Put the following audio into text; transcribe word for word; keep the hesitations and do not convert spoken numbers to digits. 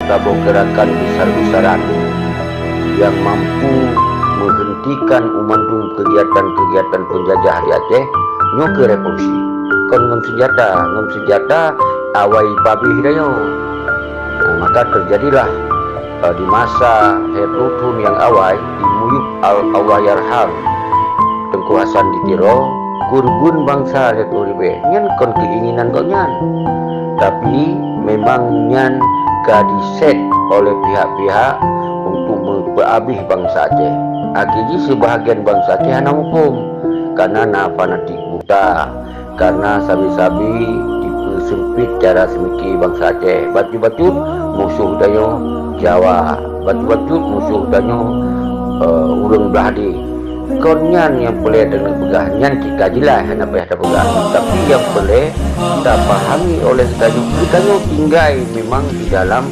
saboh gerakan besar-besaran nyang mampu meuheuntikan u mandum keugiatan-keugiatan peunjajah di Aceh, nyoe keuh revolusi. Kon ngon seunjata, ngon seunjata awai pabéh tanyoe. Nah, maka teujadilah, eh, di masa lhèe plôh thôn nyang awai di muyueb Al-, Allahyarham Teungku Hasan di Tiro, keureubeuen bansa lhèe plôh ribèe. Nyan kon keuinginan gobnyan. Tapi, memang nyan ka di-set oleh pihak-pihak untuk meupeuabéh bansa Aceh. Akhé jih seubahagian bansa Aceh hana muphom, kareuna na fanatik buta, kareuna sabe-sabe jipeuseumpét cara seumike bansa Aceh. Bacut-bacut musoh tanyoe Jawa, bacut-bacut musoh tanyoe, eh, ureueng blah deh. Kon nyan nyang peureulèe tanyoe peugah, nyan cit ka jeulaih hana payah tapeugah. Tapi nyang peureulèe tapahami oleh geutanyoe, geutanyoe tinggai memang di dalam